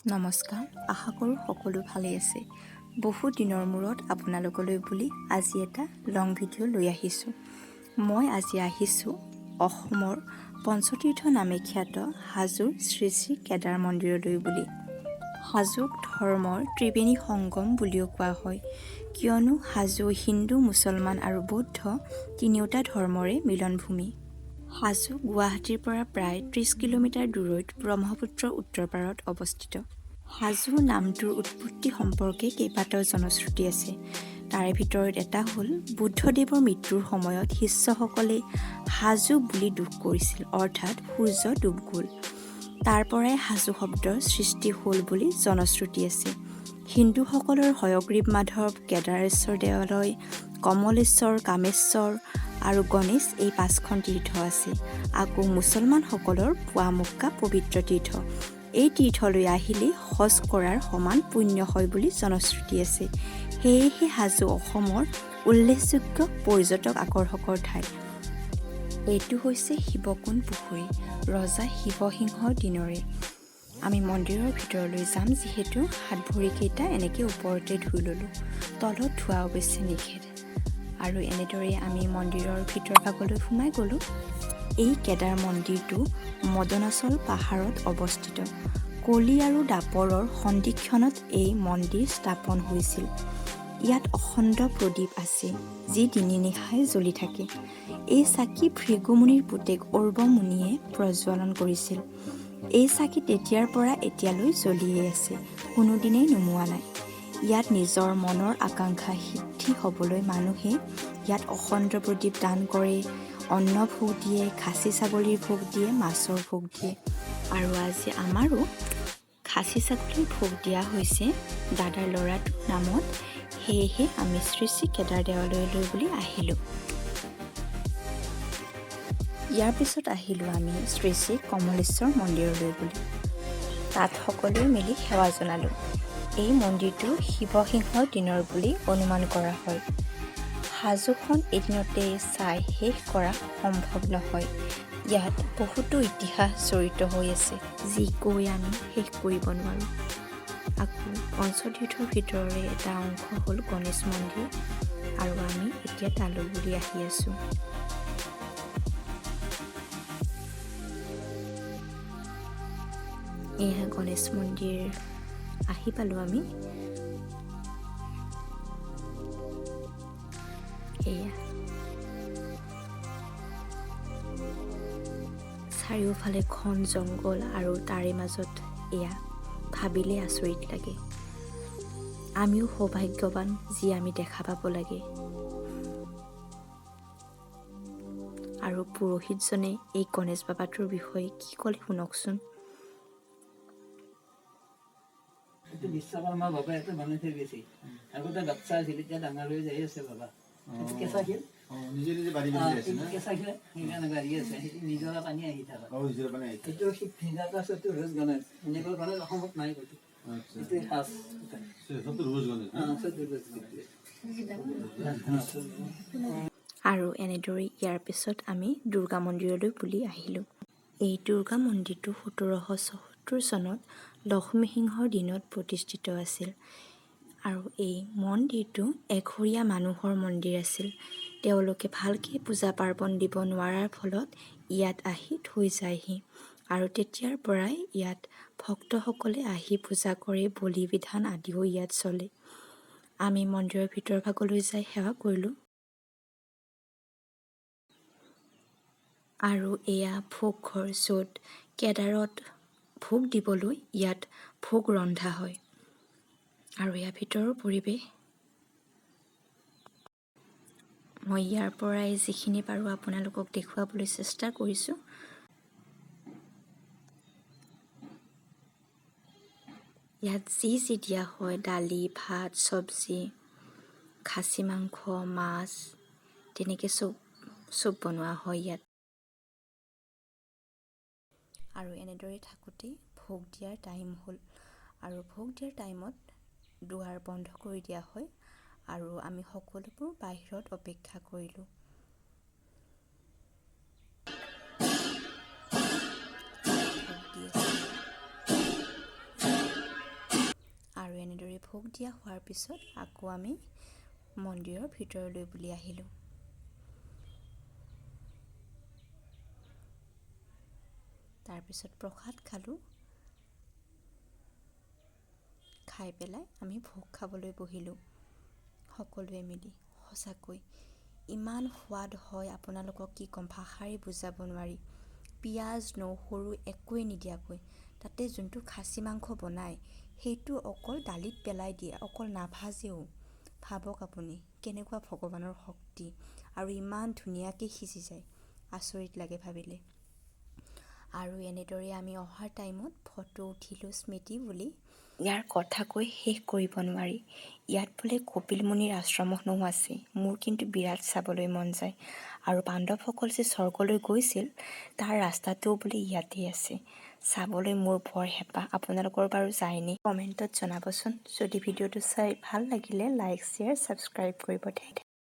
নমস্কাৰ, আশা কৰোঁ সকলো ভালেই আছে। বহুত দিনৰ মূৰত আপোনালোকলৈ বুলি আজি এটা লং ভিডিঅ' লৈ আহিছোঁ। মই আজি আহিছোঁ অসমৰ পঞ্চতীৰ্থ নামে খ্যাত হাজোৰ শ্ৰী শ্ৰী কেদাৰ মন্দিৰলৈ বুলি। হাজোক ধৰ্মৰ ত্ৰিবেণী সংগম বুলিও কোৱা হয়, কিয়নো হাজো হিন্দু, মুছলমান আৰু বৌদ্ধ তিনিওটা ধৰ্মৰে মিলনভূমি। হাজো গুৱাহাটীৰ পৰা প্ৰায় 30 কিলোমিটাৰ দূৰৈত ব্ৰহ্মপুত্ৰৰ উত্তৰ পাৰত অৱস্থিত। হাজো নামটোৰ উৎপত্তি সম্পৰ্কে কেইবাটাও জনশ্ৰুতি আছে। তাৰে ভিতৰত এটা হ'ল, বুদ্ধদেৱৰ মৃত্যুৰ সময়ত শিষ্যসকলে হাজো বুলি দুখ কৰিছিল, অৰ্থাৎ সূৰ্য ডুব গ'ল। তাৰ পৰাই হাজো শব্দৰ সৃষ্টি হ'ল বুলি জনশ্ৰুতি আছে। হিন্দুসকলৰ হয়গ্ৰীৱ মাধৱ, কেদাৰেশ্বৰ দেৱালয়, কমলেশ্বৰ, কামেশ্বৰ আৰু গণেশ, এই পাঁচখন তীৰ্থ আছে। আকৌ মুছলমানসকলৰ পোৱামক্কা পবিত্ৰ তীৰ্থ। এই তীৰ্থলৈ আহিলে হজ কৰাৰ সমান পুণ্য হয় বুলি জনশ্ৰুতি আছে। সেয়েহে হাজো অসমৰ উল্লেখযোগ্য পৰ্যটক আকৰ্ষকৰ ঠাই। এইটো হৈছে শিৱকুণ্ড পুখুৰী, ৰজা শিৱসিংহৰ দিনৰে। আমি মন্দিৰৰ ভিতৰলৈ যাম যিহেতু, হাত ভৰিকেইটা এনেকৈ ওপৰতে ধুই ল'লোঁ। তলত ধোৱা অৱশ্যে নিষেধ। আৰু এনেদৰে আমি মন্দিৰৰ ভিতৰ ভাগলৈ সোমাই গ'লোঁ। এই কেদাৰ মন্দিৰটো মদনাচল পাহাৰত অৱস্থিত। কলি আৰু দ্বাপৰৰ সন্ধিক্ষণত এই মন্দিৰ স্থাপন হৈছিল। ইয়াত অখণ্ড প্ৰদীপ আছে, যি দিনে নিশাই জ্বলি থাকে। এই চাকি ভৃগুমুনিৰ পুতেক ঔৰ্ব মুনিয়ে প্ৰজ্বলন কৰিছিল। এই চাকি তেতিয়াৰ পৰা এতিয়ালৈ জ্বলিয়েই আছে, কোনোদিনেই নুমোৱা নাই। ইয়াত নিজৰ মনৰ আকাংক্ষা সিদ্ধি হ'বলৈ মানুহে ইয়াত অখণ্ড প্ৰদীপ দান কৰে, অন্ন ভোগ দিয়ে, খাচী ছাগলীৰ ভোগ দিয়ে, মাছৰ ভোগ দিয়ে। আৰু আজি আমাৰো খাচী ছাগলীৰ ভোগ দিয়া হৈছে দাদাৰ ল'ৰাটোৰ নামত। সেয়েহে আমি শ্ৰী শ্ৰী কেদাৰ দেৱালয়লৈ বুলি আহিলোঁ। ইয়াৰ পিছত আহিলোঁ আমি শ্ৰী শ্ৰী কমলেশ্বৰ মন্দিৰলৈ বুলি। তাত সকলোৱে মিলি সেৱা জনালোঁ। এই মন্দিৰটো শিৱসিংহৰ দিনৰ বুলি অনুমান কৰা হয়। হাজোখন এদিনতে চাই শেষ কৰা সম্ভৱ নহয়। ইয়াত বহুতো ইতিহাস জড়িত হৈ আছে, যি কৈ আমি শেষ কৰিব নোৱাৰোঁ। আকৌ পঞ্চতীৰ্থৰ ভিতৰৰে এটা অংশ হ'ল গণেশ মন্দিৰ আৰু আমি এতিয়া তালৈ বুলি আহি আছোঁ। এয়া গণেশ মন্দিৰ আহি পালোঁ আমি। এয়া চাৰিওফালে ঘন জংঘল আৰু তাৰে মাজত এয়া, ভাবিলে আচৰিত লাগে। আমিও সৌভাগ্যৱান, যি আমি দেখা পাব লাগে। আৰু পুৰোহিতজনে এই গণেশ বাবাটোৰ বিষয়ে কি ক'লে শুনকচোন। এইটো বিশ্বকৰ্মা বাবা এটা বনাই থৈ গৈছে। আগতে বাচ্চা আছিল, এতিয়া ডাঙৰ হৈ যাই আছে বাবা। এইটো কেঁচা শিল। নিজে নিজে বাঢ়ি বাঢ়ি আছে এইটো না? কেঁচা শিল, সেইকাৰণে বাঢ়ি আছে। সেইটো নিজৰা পানী আহি থাকে। নিজৰা পানী আহি থাকে। এইটো ভিজাটো আছে, এইটো ৰোজ গণেশ। এনেকুৱা গণেশ অসমত নাই ক'তো। এইটো সাজ। চতুৰ্ভুজ গণেশ। চতুৰ্ভুজ গণেশ। আৰু এনেদৰে ইয়াৰ পিছত আমি দুৰ্গা মন্দিৰলৈ বুলি আহিলোঁ। এই দুৰ্গা মন্দিৰটো 1774 চনত লক্ষ্মীসিংহৰ দিনত প্ৰতিষ্ঠিত আছিল আৰু এই মন্দিৰটো এঘৰীয়া মানুহৰ মন্দিৰ আছিল। তেওঁলোকে ভালকৈ পূজা পাৰ্বণ দিব নোৱাৰাৰ ফলত ইয়াত আহি থৈ যায়হি আৰু তেতিয়াৰ পৰাই ইয়াত ভক্তসকলে আহি পূজা কৰে। বলি বিধান আদিও ইয়াত চলে। আমি মন্দিৰৰ ভিতৰ ভাগলৈ যাই সেৱা কৰিলোঁ। আৰু এয়া ভোগ ঘৰ, য'ত কেদাৰত ভোগ দিবলৈ ইয়াত ভোগ ৰন্ধা হয়। আৰু ইয়াৰ ভিতৰৰ পৰিৱেশ মই ইয়াৰ পৰাই যিখিনি পাৰোঁ আপোনালোকক দেখুৱাবলৈ চেষ্টা কৰিছোঁ। ইয়াত যি যি দিয়া হয়, দালি, ভাত, চব্জি, খাচী মাংস, মাছ, তেনেকৈ চব চব বনোৱা হয় ইয়াত। আৰু এনেদৰে থাকোঁতেই ভোগ দিয়াৰ টাইম হ'ল আৰু ভোগ দিয়াৰ টাইমত দুৱাৰ বন্ধ কৰি দিয়া হয় আৰু আমি সকলোবোৰ বাহিৰত অপেক্ষা কৰিলোঁ। ভোগ দি আছে। ভোগ দিয়া হোৱাৰ পিছত আকৌ আমি মন্দিৰৰ ভিতৰলৈ বুলি আহিলোঁ। তাৰপিছত প্ৰসাদ খালোঁ। খাই পেলাই আমি ভোগ খাবলৈ বহিলোঁ সকলোৱে মিলি। সঁচাকৈ ইমান সোৱাদ হয়, আপোনালোকক কি ক'ম, ভাষাৰে বুজাব নোৱাৰি। পিঁয়াজ, নহৰু একোৱেই নিদিয়াকৈ তাতে যোনটো খাচী মাংস বনায়, সেইটো অকল দালিত পেলাই দিয়ে, অকল নাভাজেও। ভাবক আপুনি কেনেকুৱা ভগৱানৰ শক্তি, আৰু ইমান ধুনীয়াকৈ সিজি যায়, আচৰিত লাগে ভাবিলে। আৰু এনেদৰে আমি অহাৰ টাইমত ফটো উঠিলোঁ স্মৃতি বুলি। ইয়াৰ কথা কৈ শেষ কৰিব নোৱাৰি। ইয়াত বোলে কপিল মুনিৰ আশ্ৰমখনো আছে। মোৰ কিন্তু বিৰাট চাবলৈ মন যায়। আৰু পাণ্ডৱসকল যে স্বৰ্গলৈ গৈছিল, তাৰ ৰাস্তাটোও বোলে ইয়াতেই আছে। চাবলৈ মোৰ বৰ হেঁপাহ। আপোনালোকৰ বাৰু যায়নে? কমেণ্টত জনাবচোন। যদি ভিডিঅ'টো চাই ভাল লাগিলে লাইক, শ্বেয়াৰ, ছাবস্ক্ৰাইব কৰিব। Thank